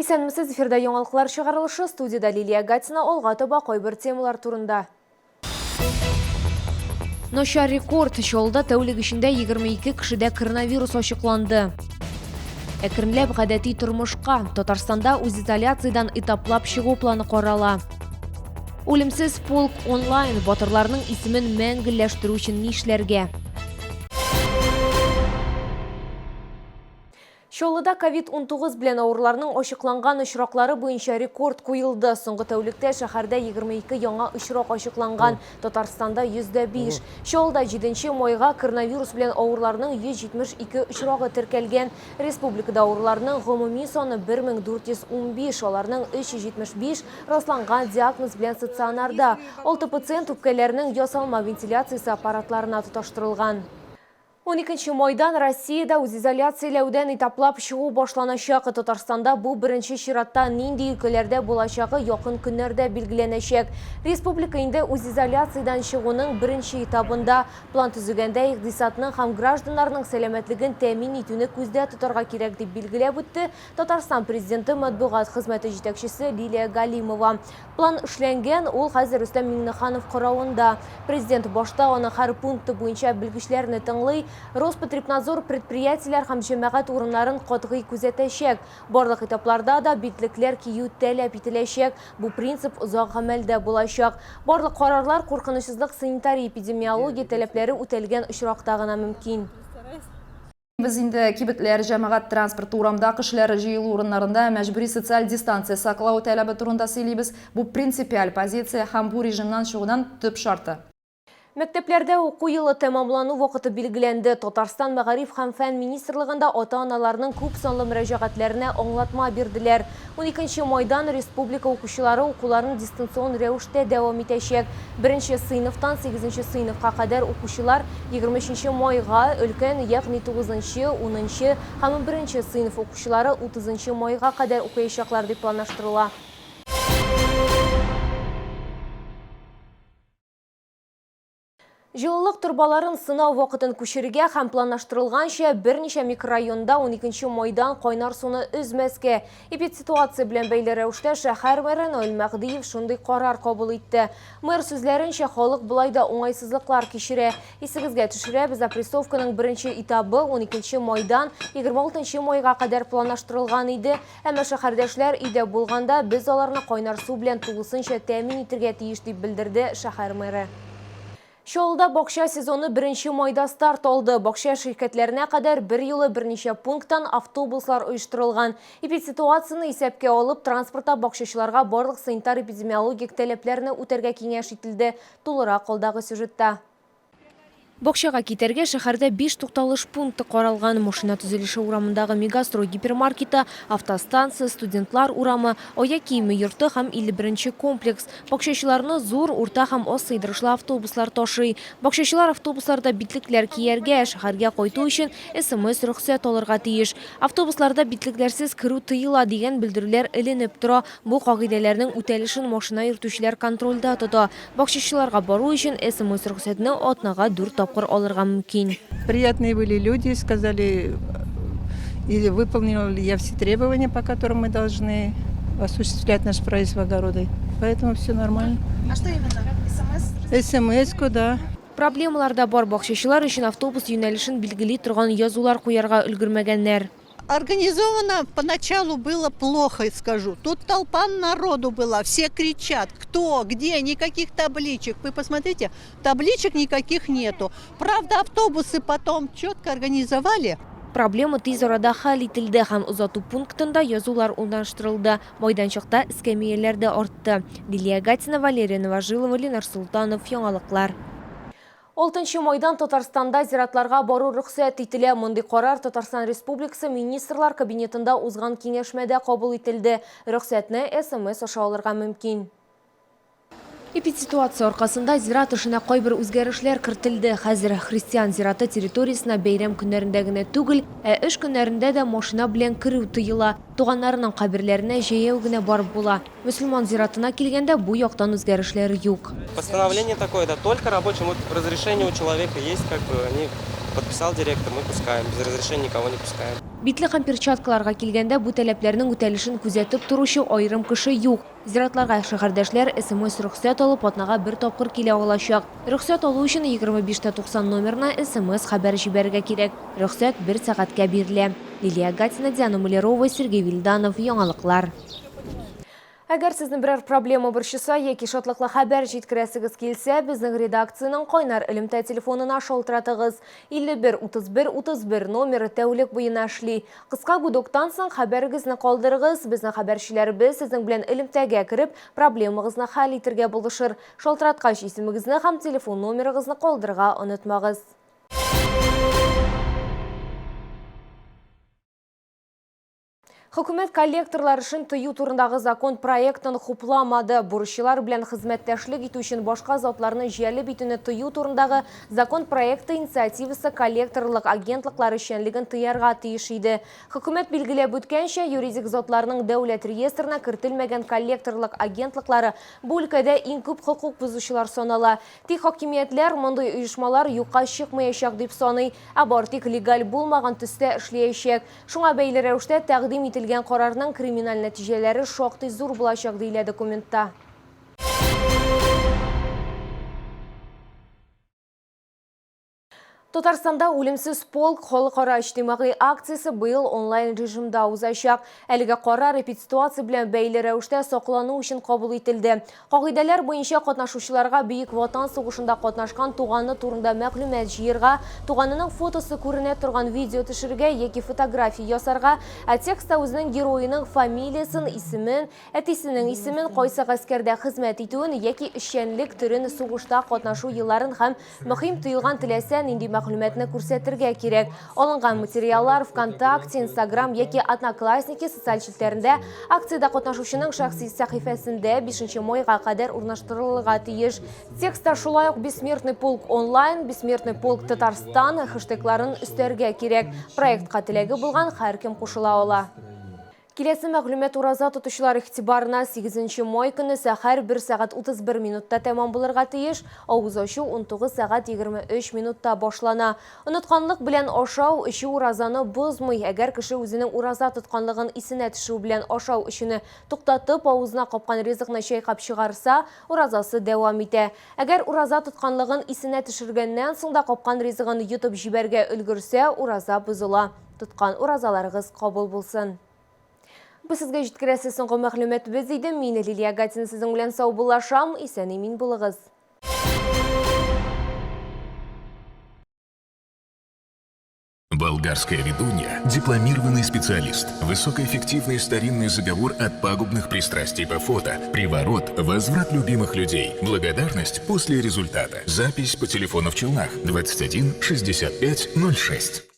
Исәнмесез, эфирда яңалыклар чыгарылышы, студиядә Лилия Гатина, алга таба кайбер темалар турында. Начар рекорд, Чаллыда тәүлек эчендә 22 кешедә коронавирус ачыкланды. Әкренләп гадәти тормышка, Татарстанда үзизоляциядән этаплап чыгу планы карала. Үлемсез полк онлайн, батырларның исемен мәңгелләштерү өчен нишләргә? Чаллыда ковид-19 белән авыруларның ачыкланган очраклары буенча рекорд куелды. Соңгы тәүлектә шәһәрдә 22 яңа очрак ачыкланган, Татарстанда 105. Чаллыда җиденче майга коронавирус белән авыруларның 172 очрагы теркәлгән. Республикада авыруларның гомуми саны 1415, аларның 375 расланган диагноз белән стационарда. Алты пациент үпкәләренең ясалма вентиляциясе аппаратларына тоташтырылган. Уникенче майдан Россиядә үзизоляцияләүдән этаплап чыгу башланачак. Татарстанда бу беренче чиратта нинди өлкәләрдә булачагы якын көннәрдә билгеләнәчәк. Республика инде үзизоляциядән чыгуның беренче этабында. План төзегәндә икъдисадның һәм гражданнарның сәламәтлеген тәэмин итүне күздә тотарга кирәк, дип билгеләп үтте Татарстан Президенты матбугат хезмәте җитәкчесе Лилия Галимова. План эшләнгән, ул хәзер Рөстәм Миңнеханов каравында. Президент башта аның һәр пункты буенча белгечләрне тыңлый, Роспотребнадзор предприятиеләр һәм җәмәгать урыннарын катгый күзәтәчәк. Барлык этапларда да битлекләр кию таләп ителәчәк, бу принцип озак гамәлдә булачак. Барлык карарлар куркынычсызлык санитария-эпидемиология таләпләре үтәлгән очракта гына мөмкин. Без инде кибетләр, җәмәгать транспорты, урамда кешеләр җыелу урыннарында мәҗбүри социаль дистанция саклау таләбе турында сөйлибез. Бу принципиаль позиция һәм бу режимнан чыгудан төп шарты. Мәктәпләрдә уку елы тәмамлану вакыты билгеләнде. Татарстан Мәгариф һәм фән министрлыгында ата-аналарның күп санлы мөрәҗәгатьләренә аңлатма бирделәр. Уникенче майдан республика укучылары укуларын дистанцион рәвештә дәвам итәчәк. Беренче сыйныфтан сигезенче сыйныфка кадәр укучылар 23 майга, өлкән, ягъни тугызынчы, унынчы һәм унберенче сыйныф укучылары утызынчы майга кадәр укыячаклар дип планлаштырыла. Җылылык торбаларын сынау вакытын күчерергә һәм планлаштырылганча берничә микрорайонда уникенче майдан кайнар суны өзмәскә. Эпидситуация белән бәйле рәвештә шәһәр мэры Наил Мәһдиев шундый карар кабул итте. Мэр сүзләренчә, халык болай да уңайсызлыклар кичерә. Исегезгә төшерәбез, опрессовканың беренче этабы уникенче майдан 26 майга кадәр планлаштырылган иде. Әмма шәһәрдәшләр өйдә булганда, без аларны кайнар су белән тулысынча тәэмин итергә тиеш, дип белдерде шәһәр мэры. Чаллыда бакча сезоны беренче майда старт алды. Бакча ширкәтләренә кадәр берьюлы берничә пункттан автобуслар оештырылган. Эпидситуацияне исәпкә алып, транспортта бакчачыларга барлык санитар-эпидемиологик таләпләрне үтәргә киңәш ителде. Тулырак алдагы сюжетта. Бакчага китәргә шәһәрдә биш тукталыш пункты каралган, машина төзелеше урамындагы Мегастрой гипермаркеты, автостанция, Студентлар урамы, аяк киеме йорты һәм 51 нче комплекс. Бакчачыларны зур, урта һәм аз сыйдырышлы автобуслар ташый. Бакчачылар автобусларда битлекләр кияргә, шәһәргә кайту өчен СМС-рөхсәт алырга тиеш. Автобусларда битлекләрсез керү тыела дигән белдерүләр эленеп тора. Бу кагыйдәләрнең үтәлешен машина йөртүчеләр контрольдә тота. Бакчачыларга бару өчен СМС-рөхсәтне атнага дүрт тапкыр алырга мөмкин. Приятные были люди, сказали, или выполнила ли я все требования, по которым мы должны осуществлять наш проезд в огороды. Поэтому все нормально. А что именно? СМС? СМС-ку, да. Проблемалар да бар, бакчачылар өчен автобус юнәлешен билгели торган язулар куярга өлгермәгәннәр. Организовано поначалу было плохо, скажу. Тут толпа народу была, все кричат, кто, где, никаких табличек. Вы посмотрите, табличек никаких нету. Правда, автобусы потом четко организовали. Проблема тиз арада хәл ителде һәм озату пунктында язулар урнаштырылды. Майданчыкта эскәмияләр дә артты. Лилия Гатина, Валерия Новожилова, Ленар Солтанов, Яңалыклар. Алтынчы майдан Татарстанда зиратларга бару рөхсәт ителә. Мондый карар Татарстан Республикасы Министрлар Кабинетында узган киңәшмәдә кабул ителде. Рөхсәтне смс аша алырга мөмкин. Эпидситуация аркасында зират эшенә кайбер үзгәрешләр кертелде. Хәзер христиан зираты территориясенә бәйрәм көннәрендә генә түгел, ә эш көннәрендә дә машина белән керү тыела. Туганнарының каберләренә җәяү генә барып була. Мөселман зиратына килгәндә, бу яктан үзгәрешләр юк. Постановление такое, да, только рабочим, вот разрешение у человека есть, как бы, они подписал директор, мы пускаем, без разрешения никого не пускаем. Битлек һәм перчаткаларга килгәндә, бу таләпләрнең үтәлешен күзәтеп торучы аерым кеше юк. Зиратларга шәһәрдәшләр СМС-рөхсәт алып, атнага бер тапкыр килә алачак. Рөхсәт алу өчен 25 тә 90 номерына СМС-хәбәр җибәрергә кирәк. Рөхсәт бер сәгатькә бирелә. Лилия Гатина, Диана Малярова, Сергей Вильданов, Яңалыклар. Әгәр сезне берәр проблема борчыса яки шатлыклы хәбәр җиткерәсегез килсә, безнең редакциянең кайнар элемтә телефонына шалтыратыгыз. 51 31 31 номеры тәүлек буена эшли. Кыска гудоктан соң хәбәрегезне калдырыгыз, безнең хәбәрчеләребез сезнең белән элемтәгә кереп, проблемагызны хәл итергә булышыр. Шалтыраткач, исемегезне һәм телефон номерыгызны калдырырга онытмагыз. Хөкүмәт коллекторлар эшен тыю турындагы закон проектын хупламады. Бурыччылар белән хезмәттәшлек итү өчен башка затларны җәлеп итүне тыю турындагы закон проекты инициативасы коллекторлык агентлыклары эшчәнлеген тыярга тиеш иде. Хөкүмәт билгеләп үткәнчә, юридик затларның дәүләт реестрына кертелмәгән коллекторлык агентлыклары бу өлкәдә иң күп хокук бозучылар санала. Тик хакимиятләр мондый оешмалар юкка чыкмаячак дип саный, ә бары тик легаль булмаган төстә эшләячәк. Шуңа бәйле рәвештә тәкъдим ителгән карарның криминаль нәтиҗәләре шактый зур булачак, диелә документта. Татарстанда Үлемсез полк халыкара иҗтимагый акциясе быел онлайн режимда узачак. Әлеге карар эпидситуация белән бәйле рәвештә саклану өчен кабул ителде. Кагыйдәләр буенча катнашучыларга Бөек Ватан сугышында катнашкан туганы турында мәгълүмат җыерга, туганының фотосы күренә торган видео төшерергә яки фотография ясарга, ә текстта үзенең героеның фамилиясен, исемен, әтисенең исемен, кайсы гаскәрдә хезмәт итүен яки эшчәнлек төрен, сугышта катнашу елларын һәм Мөһим тоелган теләсә нинди мәгълүматны күрсәтергә кирәк. Алынган материаллар ВКонтакте, Инстаграм яки Одноклассники социаль челтәрендә акциядә катнашучының шәхси сәхифәсендә 5 майга кадәр урнаштырылырга тиеш. Текстта шулай ук Бессмертный полк онлайн, Бессмертный полк Татарстан хэштегларын өстәргә кирәк. Проектка теләге булган һәркем кушыла ала. Киләсе мәгълүмат ураза тотучылар игътибарына 8 май көне сәхәр 1 сәгать 31 минутта тәмам булырга тиеш, авыз ачу 19 сәгать 23 минутта башлана. Онытканлык белән ашау, эчү уразаны бозмый. Әгәр кеше үзенең ураза тотканлыгын исенә төшү белән ашау-эчүне туктатып, авызына капкан ризыкны чайкап чыгарса, уразасы дәвам итә. Әгәр ураза тотканлыгын исенә төшергәннән соң да капкан ризыгын йотып җибәргә өлгерсә, ураза бозыла. Тоткан уразаларыгыз кабул булсын. Бу сезгә җиткерәсе соңгы мәгълүматыбыз иде. Мин Лилия Гатина сезнең белән саубуллашам. Исән-имин булыгыз. Болгарская ведунья – дипломированный специалист. Высокоэффективный старинный заговор от пагубных пристрастий по фото, приворот, возврат любимых людей, благодарность после результата. Запись по телефону в Челнах 21 65 06.